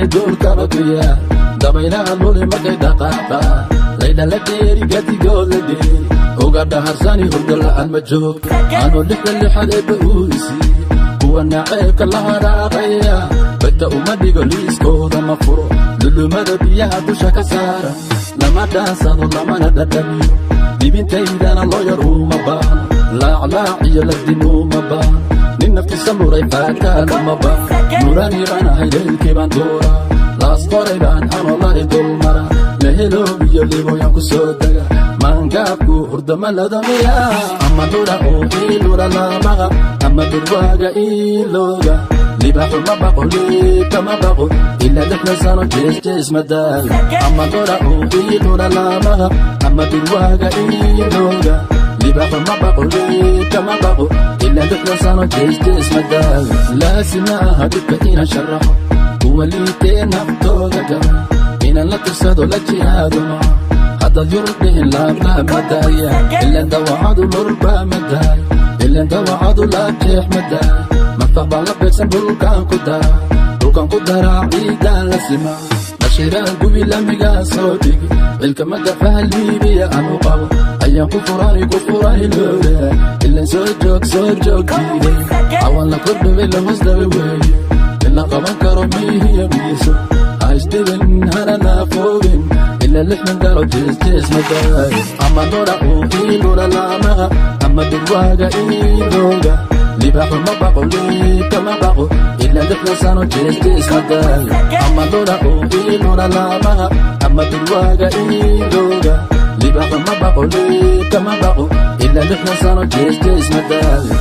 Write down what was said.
Taagay duurkaba ku yaal, dabaylaha luli markay dhaqaaqa, laydha la dheeri, gadigood la dheeri, uga dhaharsani, hurdo la'aan ma joogto. Anuu lixda lixad eebba uu isiiye, kuwa naceebka la haraaqaya bagta uma dhigo, liiskooda ma furo. Lulumada biyaha dusha ka saara lama dhaansado, lamana dhadhamiyo. Dhibintaydana loo yar uma baano, laaclaac iyo lagdin uma baano. Nin naftiisa muray faakaal uma baano. Nurani baan ahay, leylkii baan duuraa, Laas Qoray baan anolari dulmara, Leheloob iyo Liboyaan ku soo dega. Maangaabku hurdama ladamiya, ama dhura oo iilura laamaha, ama dhurwaaga iilooga. Libaaxu ma baqo, liibka ma baqo, ilaa 60 sano jees jees ma daalo. Ama dhura oo iilura laamaha, ama dhurwaaga iilooga. Libaaxu ma baqo, liibka ma baqo, ilaa 60 sano jees jees ma daalo. Laasima aha dhibka inaan sharaxo, kuwa liitee naftooda gaba inaan la tirsado, la jihaado maa. Haddaad Yurub dhihin, laablaab ma daaya, ilan dawacadu lurba ma daaya, ilan dawacadu laabjeex ma daaya. Madfac baan la beegsan, dhulkaan ku daraa, dhulkaan ku daraa, ciidaan la simaa, dhashiraan gubi, lamigaa soo dhigi. Cilka magafaha Liibiya anu qabo ayaan ku furani, ku furani loola, ilan soo joog, soo joog diiday. Awan la kordhabay, la hoos dhabay weeye, in la qaban karo miihiyo miiso. Haisdhibin, hana naafoobin, ilaa 60 galo, jees jees ma daayo. Ama dhora oo iilura laamaha, ama dhurwaaga iilooga. Libaaxu ma baqo, liibka ma baqo, ilaa 60 sano jees jees ma daayo. Ama dhora oo iilura laamaha, ama dhurwaaga iilooga. Libaaxu ma baqo, liibka ma baqo, ilaa 60 sano jees jees ma daayo.